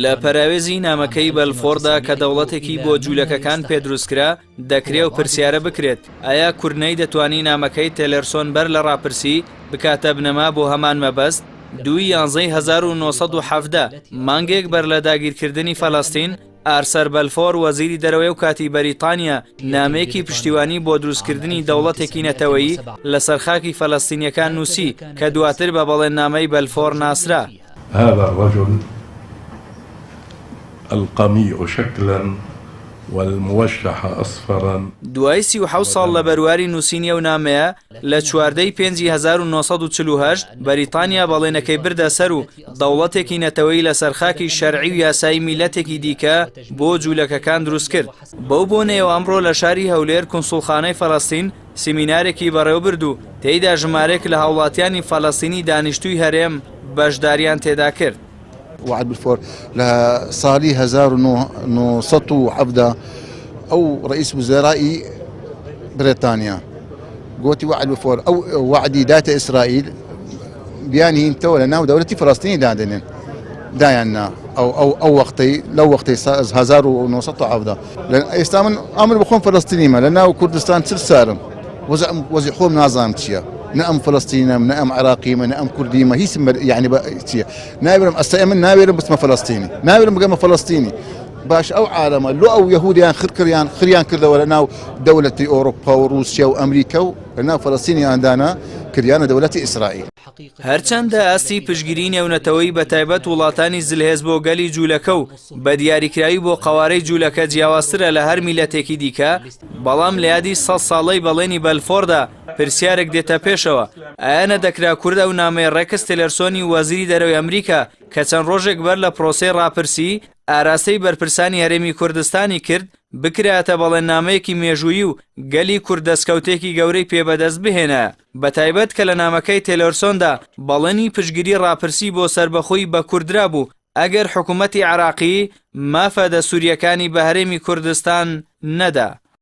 لە پەراوێزی نامەکەی بەلفۆردا کە دەوڵەتێکی بۆ جوولەکەکان پێ دروستکرا، دەکرێ ئەو پرسیارە بکرێت، ئایا کورد نەیدەتوانی نامەکەی تێلێرسۆن بەر لە ڕاپرسی، بکاتە بنەما بۆ هەمان مەبەست؟ دووی یانزەی 1917، مانگێک بەر لە داگیرکردنی فەلەستین، ئارسەر بەلفۆر وەزیری دەرەوەی ئەو کاتی بەریتانیا نامەیەکی پشتیوانی بۆ دروستکردنی دەوڵەتێکی نەتەوەیی لەسەر خاکی فەلەستینیەکان نووسی کە دواتر بە بەڵێننامەی بەلفۆر ناسرا. هذا الرجل القميء شكلا والموشح اصفرا. دوای 37 ساڵ لە بەرواری نووسینی ئەو نامەیە، لە 14 ی پێنجی 1948 بەریتانیا بەڵێنەکەی بردە سەر و دەوڵەتێکی نەتەوەیی لەسەر خاکی شەرعی و یاسایی میللەتێکی دیکە بۆ جوولەکەکان دروستکرد. بەو بۆنەیەوە ئەمڕۆ لە شاری هەولێر کونسوڵخانەی فەلەستین سیمینارێکی بەڕێوەبرد و تێیدا ژمارەیەک لە هاوڵاتیانی فەلەستینی دانیشتووی هەرێم بەشداریان تێدا کرد. وەعد بلفۆر لە ساڵی 1917 ئەو ڕئیس وزەرائی برێتانیا گۆتی وەعد بلفۆر ئەو وەعدی داتە ئیسرائیل بیانهینتەوە لە ناو دەولەتی فلەستینی دادەنێن دایان نا ئەو ئەو ئەو وەختەی لەو وەختەی 1970 ئێستا من ئەمر بخۆم فلەستینیمە لە ناو کوردستان چل سارم وەزعم وەزی خۆم نازانم چییە نە ئەم فلەستینم نە ئەم عراقیمە نە ئەم کوردیمە هیچم یعنی چییە ناوێرم ئەستا من ناوێرم بچمە فلەستینی ناوێرم بگەمە فلەستینی باش ئەو عالەمە لۆ ئەو یەهودیان خرکریان خریان کردەوە لە ناو دەولەتی ئەوروپا و رووسیا و ئەمریکا و لە ناو فەلەستینیان دانا کریانە دەولەتی ئیسرائیل. هەرچەندە ئاستی پشتگیری نێونەتەوەیی بەتایبەت وڵاتانی زلهێز بۆ گەلی جوولەکە و بە دیاریکراوی بۆ قەوارەی جوولەکە جیاوازترە لە هەر میللەتێکی دیکە، بەڵام لە یادی سەد ساڵەی بەڵێنی بەلفۆردا پرسیارێک دێتە پێشەوە، ئایا نەدەکرا کورد ئەو نامەی ڕێکس تێلەرسۆنی وەزیری دەرەوەی ئەمریکا کە چەند ڕۆژێک بەر لە پرۆسەی ڕاپرسی ئاراستەی بەرپرسانی هەرێمی کوردستانی کرد، بکرایەتە بەڵێننامەیەکی مێژوویی و گەلی کورد دەستکەوتێکی گەورەی پێ بەدەست بهێنایە، بەتایبەت کە لە نامەکەی تێلۆرسۆندا بەڵێنی پشتگیری ڕاپرسی بۆ سەربەخۆی بە کورد درابوو ئەگەر حکوومەتی عێراقی مافە دەستوورییەکانی بە هەرێمی کوردستان نەدا.